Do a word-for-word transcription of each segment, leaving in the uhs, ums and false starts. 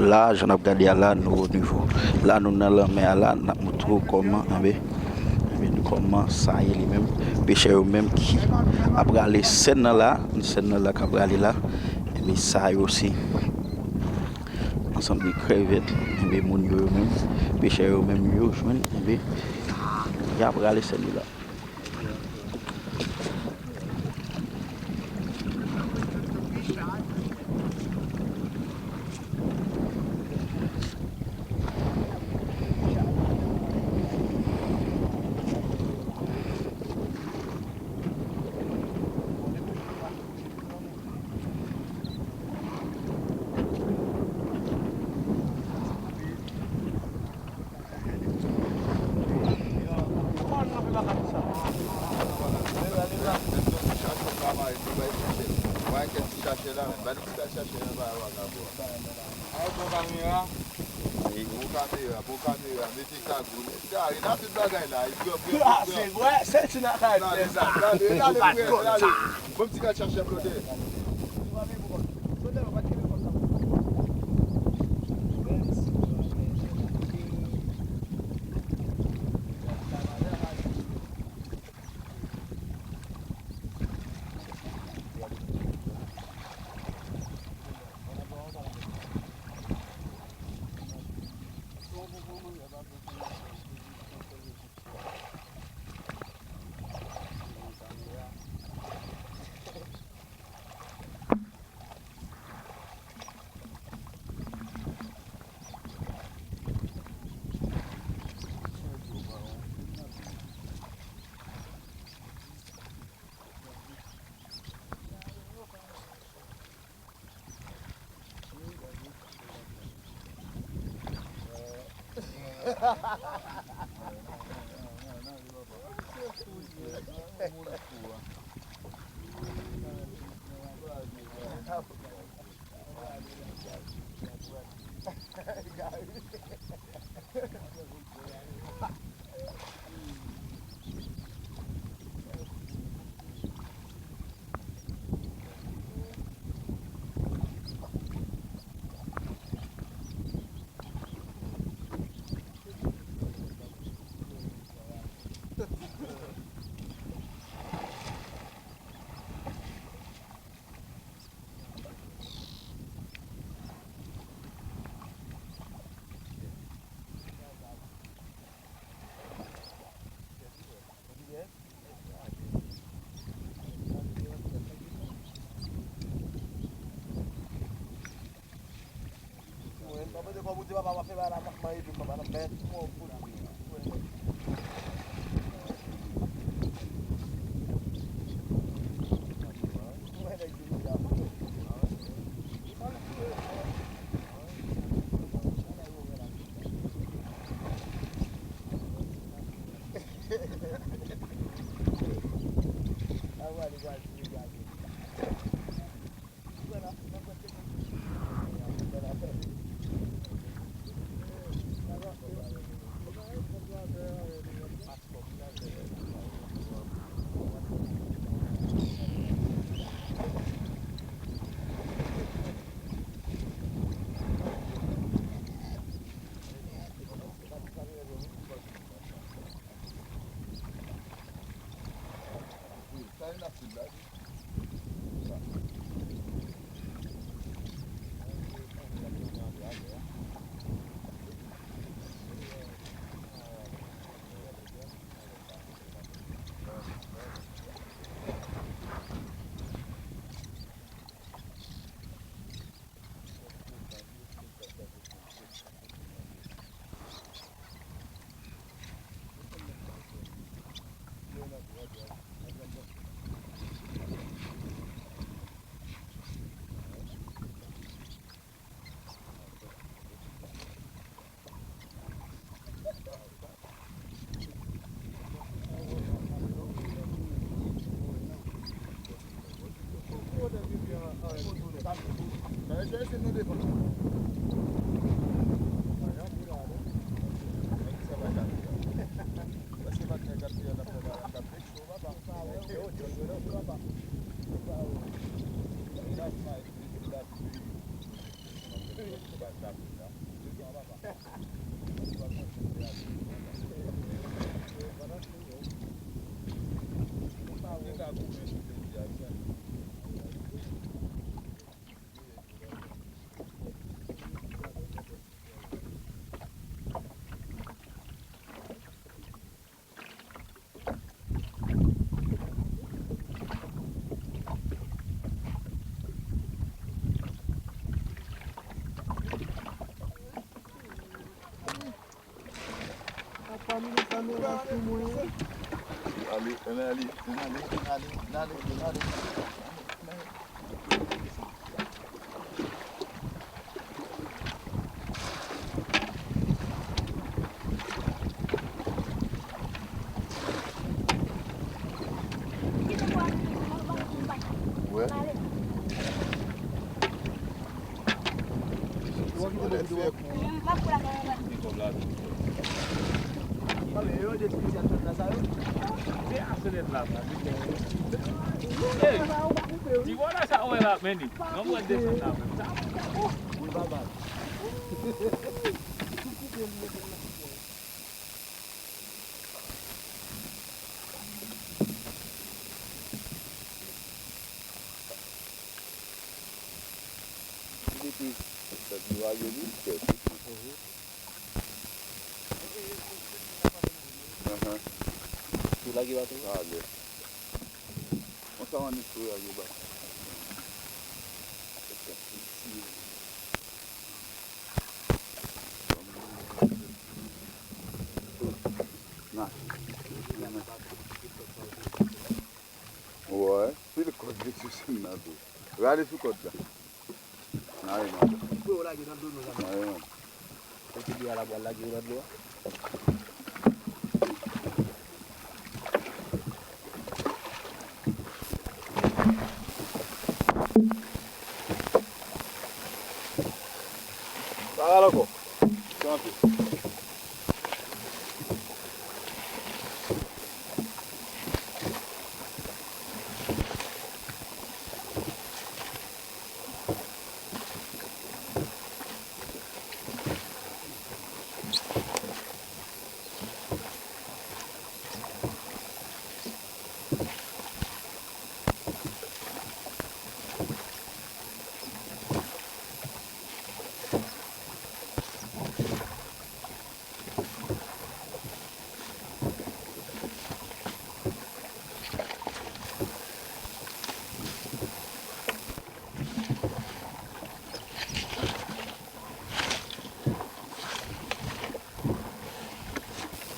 La, jan n ap gade a la, nou o nivo. La, nou nan lanmè a la, n ap montre w kòman, enben, enben, kòman sa ye li menm. Pechè yo menm ki ap rale sèn nan la, sèn nan la k ap rale la. Enben, sa yo se ansanm de krevèt, enben, moun yo, yo menm, pechè yo menm, yo jwenn, enben, y ap rale sèn yo la. Bon kamera, bon kamera, mete kagoul. Gade, la tout bagay la, epi yo pran. Ah, se vre, se ti nan kay fè sa. Gade, gade, gade, gade. Bon, ti gad chache kote. Ale, ann ale, ann ale, ann ale, ann ale, ann ale. Wè. Ti vòlè sa wè la, men li. Nan mwen desann la menm. Sa mwen desann la. Li mete, sa di lage li, kèk. Ahan. Tou lage bato. Alè. Konsa w annik tou lage bato. Nan. Wè, pil kòd gen sou chen nan tou. Rale sou kòd la. Nan, nan. Pou yo lage nan dlo nou, zanmi. Nan, nan. Kontinye a la pral lage yo nan dlo a. Pa rale ankò. Kanpe.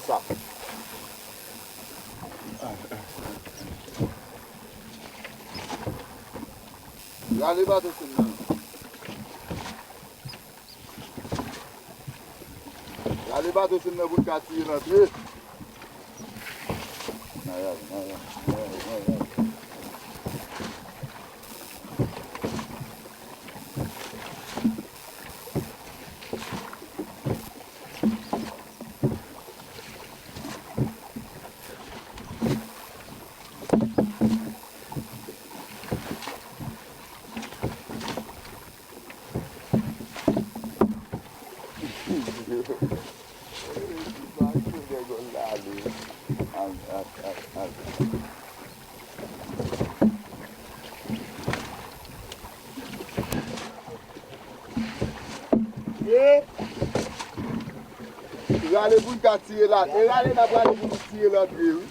Sa. Rale bato sou nan. Rale bato sou nan pou n ka tire l antre. Ayay, ayay, ayay, ayay. Al, al, al, al. Rale pou n ka tire la. E rale n ap rale pou n tire l antre, wi.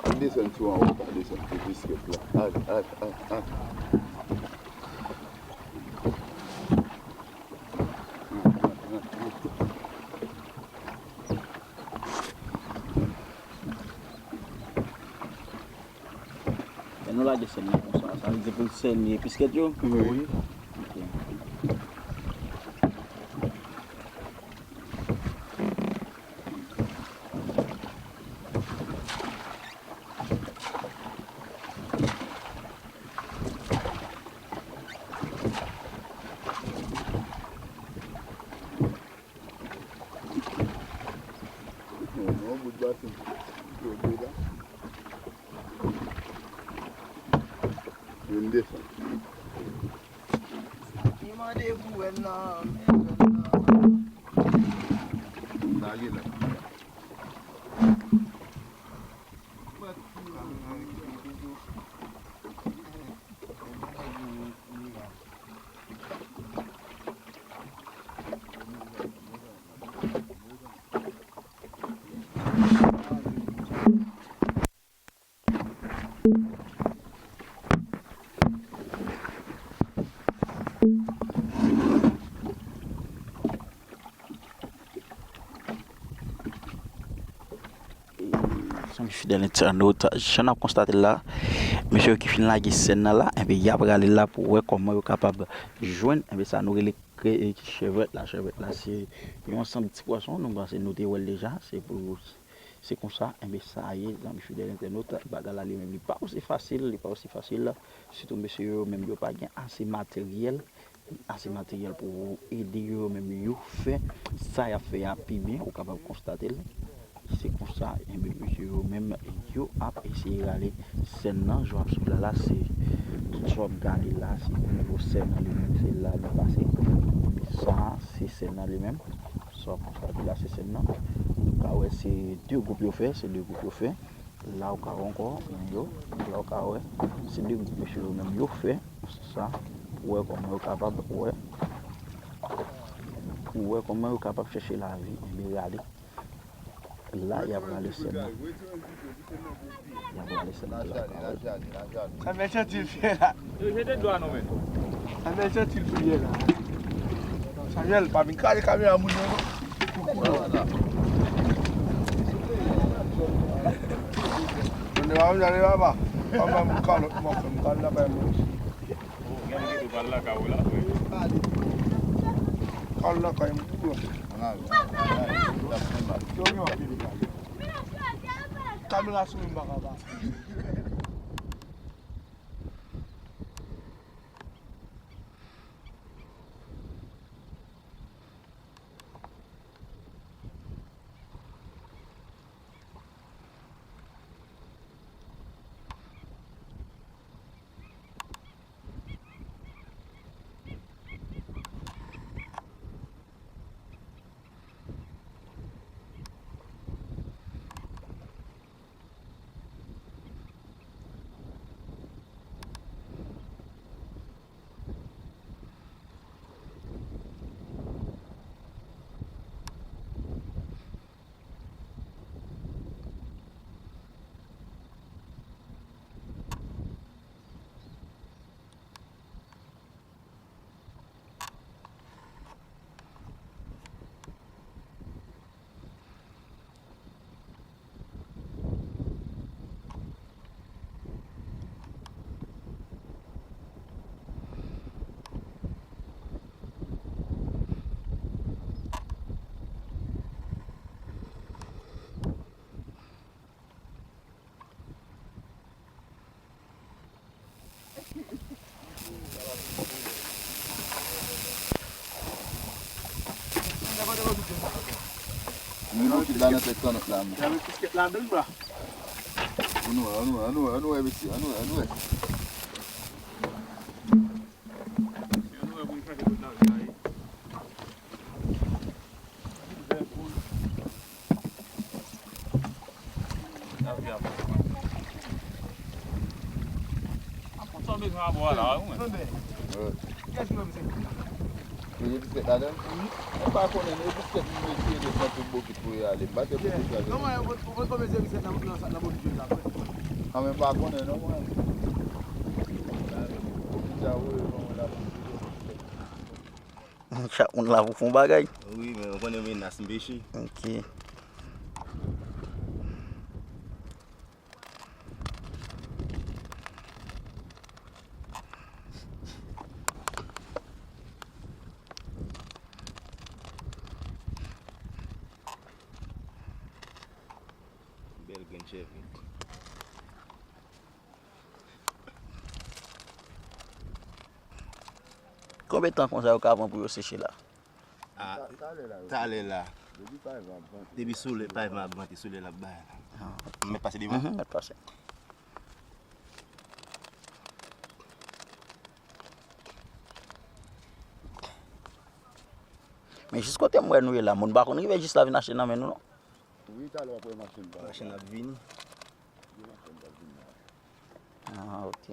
Al desann sou anwo, al desann sou biskèt la. Al, al, al, al. Lè nou lage sèn nan konsa, sa vle di pou l sène piskèt yo? Wi. Ok. Yon bout basen kote la. Vin desann. Li mande pou wè nan men. Lage la. Zanmi fidèl entènot, jan n ap konstate l la, mesye yo ki fin lage sèn nan la, enben, y ap rale l la pou wè kòman yo kapab jwenn, enben, sa nou rele kre-, e, chèvèt la. Chèvèt la, se yon ansanm ti pwason, nou panse nou te wè l deja, se pou, se konsa, enben, sa ye, zanmi fidèl entènot, bagay la li menm, li pa osi fasil, li pa osi fasil, sitou mesye yo menm, yo pa gen ase materyèl, ase materyèl pou ede yo, yo menm yo fè sa y ap fè a pi byen, ou kapab konstate l. Se konsa, enben, mesye yo menm, yo ap eseye rale sèn nan. Jan w ap swiv la, la, se tout sa w ap gade la, se nivo sèn nan li menm, se la li pase. Sa, se sèn nan li menm. Sa w ap konstate la, se sèn nan. Ou ka wè, se de gwoup yo fè, se de gwoup yo fè. La ou ka wè ankò, moun yo, la ou ka wè, se de gwoup mesye yo menm yo fè, sa, pou wè kòman yo kapab, wè, pou wè kòman yo kapab chèche lavi, enben rale. La, y ap rale sèn nan. Y ap rale sèn nan, la ou ka wè. Sa mèt santi l fè la. Yo jete dlo a non men. Sa mèt santi l fè la. Samuel, pa vin kale kamera moun nan non. Mwen pa vin ale papa. Pa bay moun kalòt mwen fè m kal la bay moun. Kal la kay moun. Kamera sou mwen pa ka ba. Menm bokit la nan tèt kannòt la, men. Ann wè, ann wè, ann wè, ann wè, mesye, ann wè, ann wè. Vwala, wi, mwen. Wi. Kiyès ki wè misye? Mete disèt ladan l? Wi. Mwen pa konnen, mete disèt m mete desann tout bokit pou yo ale. M pa te pou tout ale. Kòman yo pot, ou pot mete disèt nan, nan, nan bokit yo la, frè? An, men m pa konnen non, mwen. Bokit la, wi, bon, la, bokit yo. Chak moun la pou fè yon bagay. Wi, men ou konnen menas m peche. Ok. Bèl grenn chèvrit. Konbyen tan konsa yo ka pran pou yo seche la? A, talè la, yo talè la. Depi payvan ap vante. Depi solèy, payvan ap vante, solèy la ap bay la. Ah. M mèt pase devan? Mhm, mèt pase. Men jis kote m wè nou ye la, moun pa konn rive jis la vin achte nan men nou, non? Wi, talè w ap wè machin pa. Machin ap vini. Gen machin k ap vini la. Ah, ok.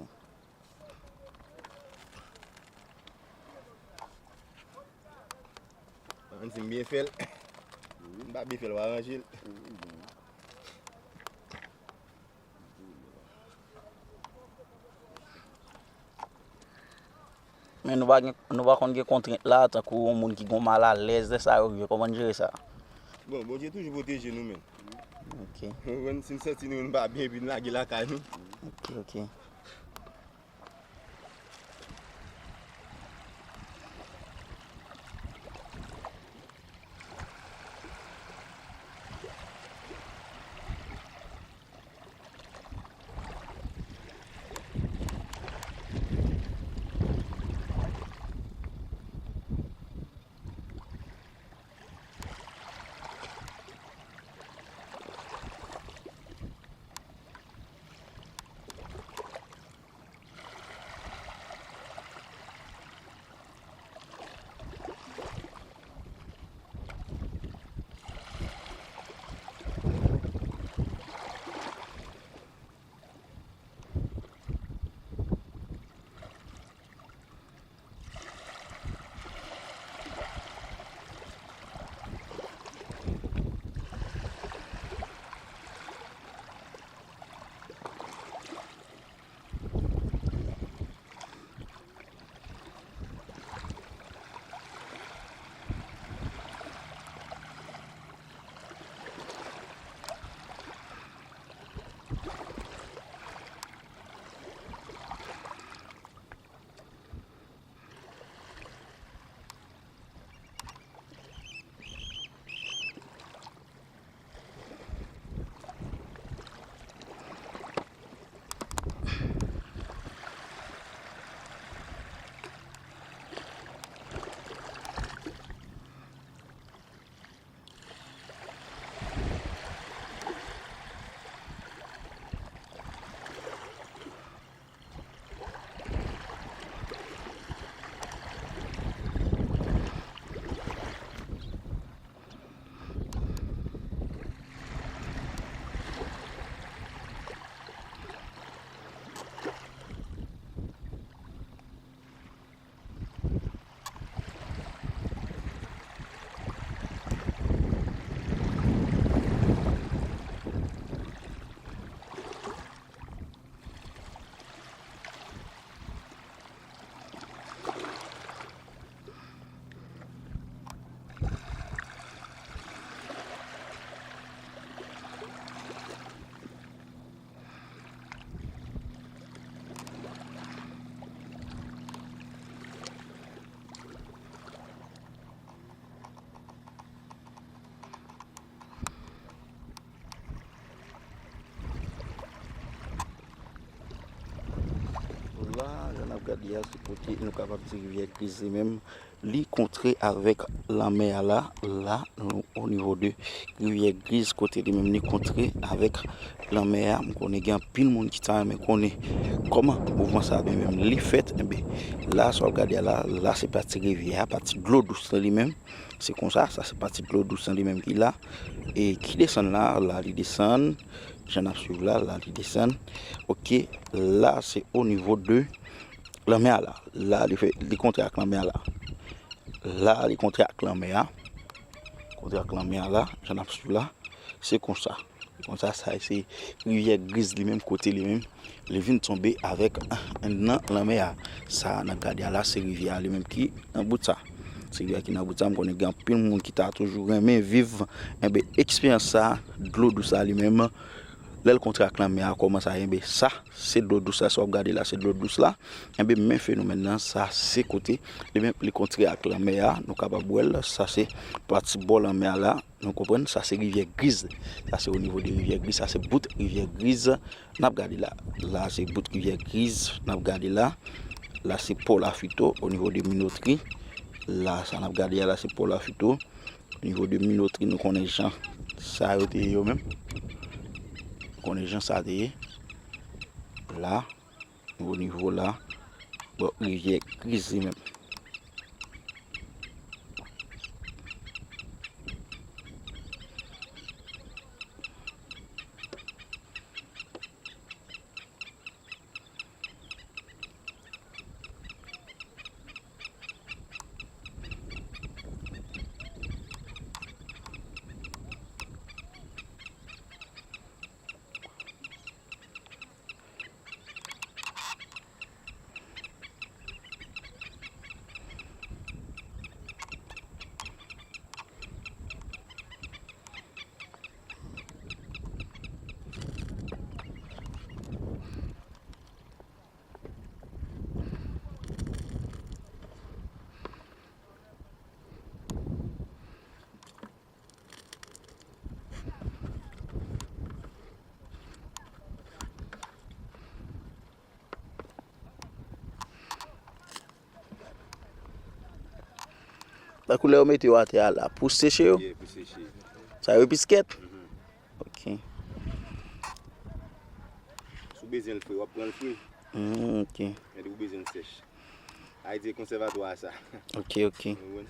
Ann di m byen fè l. Wi. M pa byen fè l, w aranje l. Wi, wi, wi. Men nou pa gen, nou pa konn gen kontrent la, tankou yon moun ki gon malalèz, lè sa yo rive, kòman n jere sa? Bon, Bondye toujou pwoteje nou, men. Ok. Ou konprann, si n santi nou, nou pa byen, epi n lage lakay nou. Ok, ok. La, jan n ap gade a, se kote nou kapab di Rivyè Griz li menm, li kontre avèk lanmè a la, la, nou o nivo de Rivyè Griz, kote li menm li kontre avèk lanmè a. M konnen gen anpil moun ki ta renmen konnen kòman mouvman sa a menm li fèt. Enben, la, sa w ap gade a la, la se pati rivyè a, pati dlo dous lan li menm. Se konsa, sa se pati dlo dous lan li menm ki la. E ki desann la, la li desann. Jan n ap swiv la, la li desann. Ok, la se o nivo de lanmè a la. La, li fè, li kontre ak lanmè a la. La, li kontre ak lanmè a. Kontre ak lanmè a la, jan n ap swiv la. Se konsa. Se konsa, sa se rivyè Griz li menm, kote li menm, li vin tonbe avèk nan lanmè a. Sa n ap gade a la, se rivyè a li menm ki nan bout sa. Se rivyè ki nan bout sa, m konnen gen anpil moun ki ta toujou renmen viv, enben, eksperyans sa, dlo dous sa li menm, lè l kontre ak lanmè a, kòman sa, enben, sa, se dlo dous la, sa w ap gade la, se dlo dous la. Enben, men fenomèn nan, sa, se kote, li menm, li kontre ak lanmè a, nou kapab wè l, sa, se pati bò lanmè a la, nou konprann, sa, se rivyè Griz. Sa, se o nivo de rivyè Griz, sa, se bout rivyè Griz, n ap gade la. La, se bout rivyè Griz, n ap gade la. La, se pò Lafito, o nivo de Minotri. La, sa n ap gade a la, se pò Lafito. O nivo de Minotri, nou konnen jan sa yo te ye yo menm. Nou konnen jan sa te ye. La, o nivo la, bò rivyè Griz li menm. Tankou lè yo mete yo atè a la, pou seche yo? Yeah, pou seche. Sa yo piskèt? Mhm. Ok. Si w bezwen l fre, w ap pran l fre. Mm, ok. Men depi w bezwen l sèch. Ayiti se konsèvatwa a sa. Ok, ok. Ou konprann?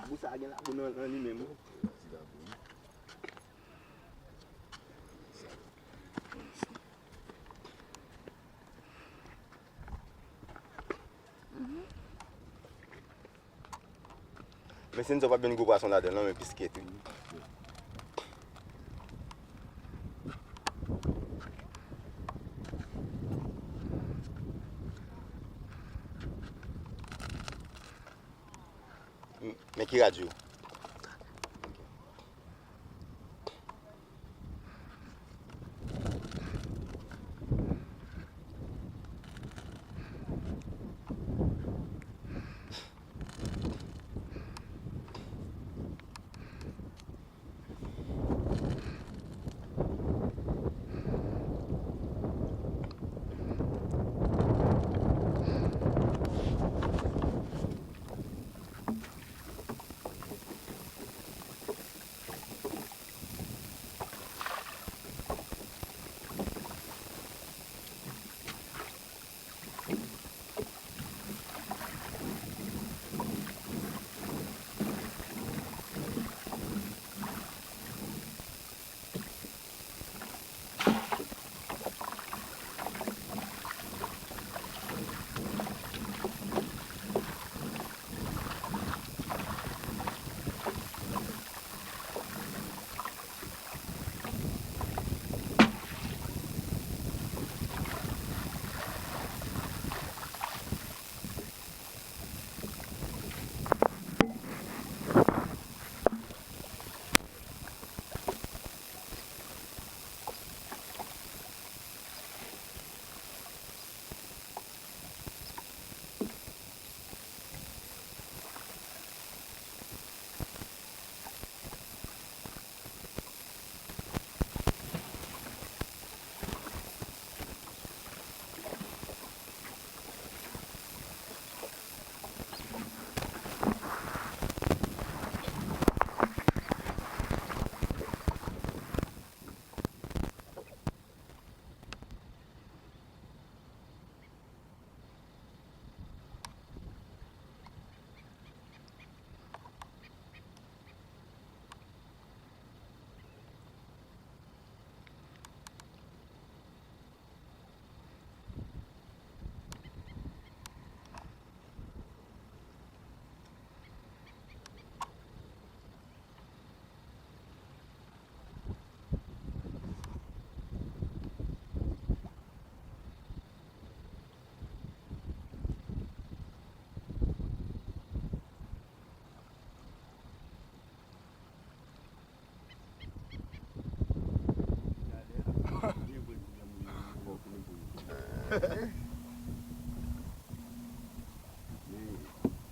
Labou sa gen labou nan, nan li menm wi. Men Senzo pa byen gwo pwason ladan l non, men piskèt wi. Men ki rad yo?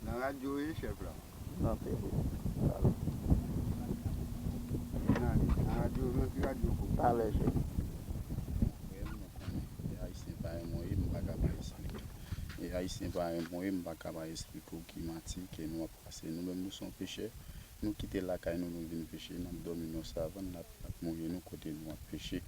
Nan radyo ye, chèf la. Nan tele. Nan radyo, nan ki radyo pou? Talè, chèf. Frè m, nou konnen, e Ayisyen parèy mwen ye, m pa ka pa esplike. E Ayisyen parèy mwen ye, m pa ka pa esplike w ki mati ke nou ap pase. Nou menm, nou se yon pechè. Nou kite lakay nou, nou vin peche, n ap dòmi nan savann, n ap, n ap mouye nou kote nou ap peche.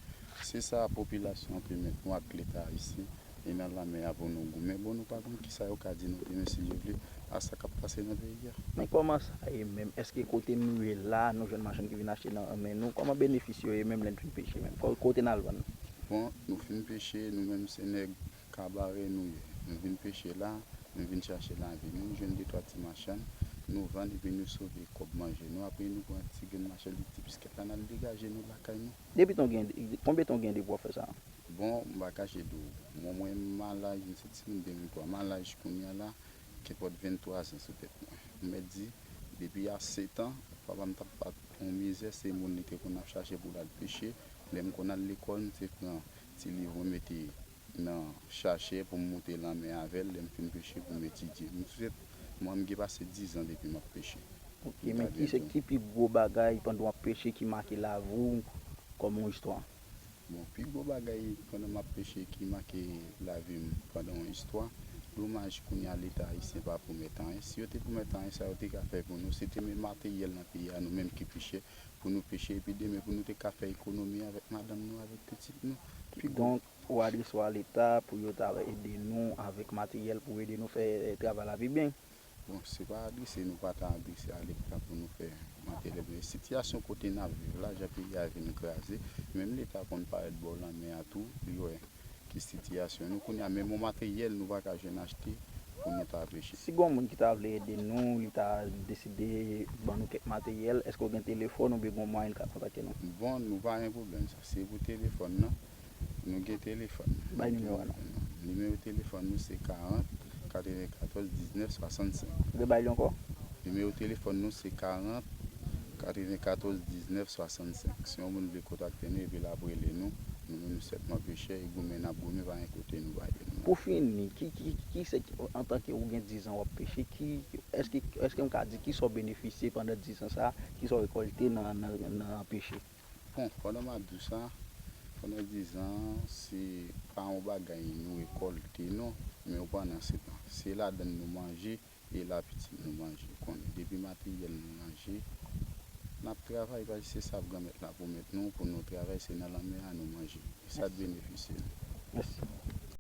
Se sa popilasyon an te met nou ak Leta ayisyen e nan lanmè a pou nou goumen. Bon, nou pa konn kisa yo ka di nou demen, si Dye vle, a sa k ap pase nan peyi a. Men kòman sa ye menm? Èske kote nou ye la, nou jwenn machann ki vin achte nan men nou? Kòman benefis yo ye menm lè n fin peche menm? Ko- Kote n al vann? Bon, nou fin peche, nou menm se nèg Kabare nou ye. Nou vin peche la, nou vin chache lavi. Nou jwenn de twa ti machann, nou vann epi nou sove kòb manje nou. Apre nou pran ti grenn machann, ti biskèt la, n al degaje nou lakay nou. Depi tan gen, konbyen tan w gen depi w ap fè sa? Bon, m pa kache di w, mwen, mwen, m a laj, m se timoun de mil twa, m a laj kounye a la, kenpòt venntwa zan sou tèt mwen. M mèt di, depi a sèt an, papa m t ap bat yon mizè, se moun li te konn ap chache pou l al peche. Lè m konn al lekòl, m te pran ti liv mwen mete nan chachè pou m moute lanmè avè l lè m fin peche pou m etidye. M sou tèt mwen, m gen pase diz an depi m ap peche. Ok, men ki se ki pi gwo bagay pandan w ap peche ki make lavi w kòm yon istwa? Bon, pi gwo bagay pandan m ap peche ki make lavi m pandan yon istwa, domaj kounye a Leta ayisyen pa pwomèt anyen. Si yo te pwomèt anyen, sa yo te ka fè pou nou, se te men materyèl nan peyi a, nou menm ki peche, pou nou peche, epi demen pou nou te ka fè ekonomi avèk madanm nou, avèk pitit nou. Pi gwo Donk, ou adrese w a Leta pou yo ta ede nou avèk materyèl, pou ede nou fè, eh, travay la pi byen. Bon, se pa adrese, nou pa ta adrese a Leta pou nou fè materyèl, men sitiyasyon kote n ap viv la, jan peyi a vin kraze, menm Leta konn parèt bò lanmè a tou, li wè ki sitiyasyon nou kounye a, menm yon materyèl nou pa ka jwenn achte pou nou ta peche. Si gon moun ki ta vle ede nou, li ta deside ban nou kèk materyèl, èske w gen telefòn oubyen gon mwayen l ka kontakte nou? Bon, nou pa gen pwoblèm sa. Se pou telefòn nan, nou gen telefòn. Bay nimewo a non. Nimewo telefòn nou se karant katrevenkatòz diznèf swasannsenk. Ou vle bay li ankò? Nimewo telefòn nou se karant katrevenkatòz diznèf swasannsenk. Si yon moun vle kontakte nou epi l ap rele nou, nou menm nou sèlman pechè e goumen n ap goumen, pa gen kote nou pa ye. Pou fini, ki, ki, ki se ki, antanke ou gen diz an w ap peche, ki, èske, èske m ka di ki sa w benefisye pandan diz an sa, ki sa w rekòlte nan, nan, nan peche? Bon, pandan m ap di w sa, pandan diz an, se pa yon bagay nou rekòlte non, men ou pandan se tan. Se ladann nou manje e la pitit nou manje. Konnen depi materyèl nou manje, n ap travay, paske se sa granmèt la pwomèt nou, pou nou travay, se nan lanmè a nou manje. E sa t benefisye nou. Mèsi.